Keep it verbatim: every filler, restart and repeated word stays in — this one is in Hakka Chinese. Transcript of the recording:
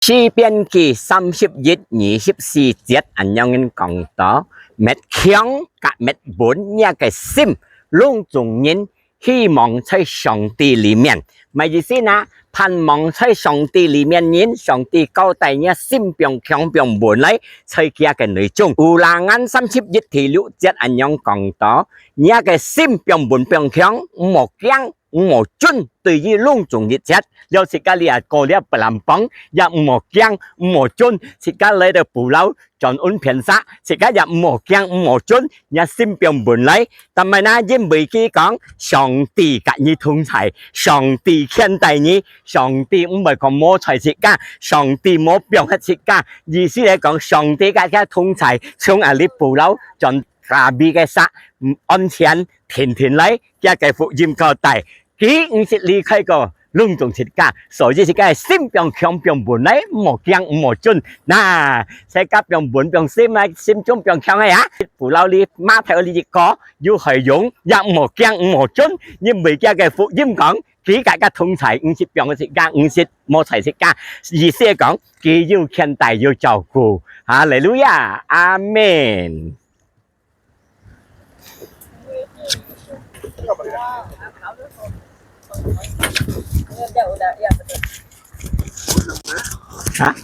詩篇記三十一二十四節恁樣講到：搣強佮搣穩若个心，攏總人希望在上帝裡面。麼个意思呢？盼望在上帝裡面人，上帝交代若心放強放穩來，在佢个內中。Ulangan三十一第六節恁樣講到：若个心放穩放強，毋好驚，毋好顫，對於攏總一切。了自家這下過了不難幫，也毋好驚，毋好顫，自家來到Pulau John Un Phiansa，自家也毋好驚，毋好顫，若心放穩來。但係呢，因為佢講，上帝佮你同在，上帝牽帶你，上帝毋會講無睬自家，上帝無放忒自家。意思來講，上帝佮佢同在，從啊你Pulau John Krabi个啥，嗯，安全，天天來，佢个福音交代，佢毋識離開過。攏總自家，所以自家个心放強放穩來，毋好驚，毋好顫。那，自家放穩放心啊，心中放強个啊，Pulau裡，Matthau裡一個，有海湧，也毋好驚，毋好顫，因為佢个福音講，佢佮佢同在，毋識放自家，毋識無睬自家。意思係講，佢有牽帶，有照顧。哈利路亞，阿門。啊？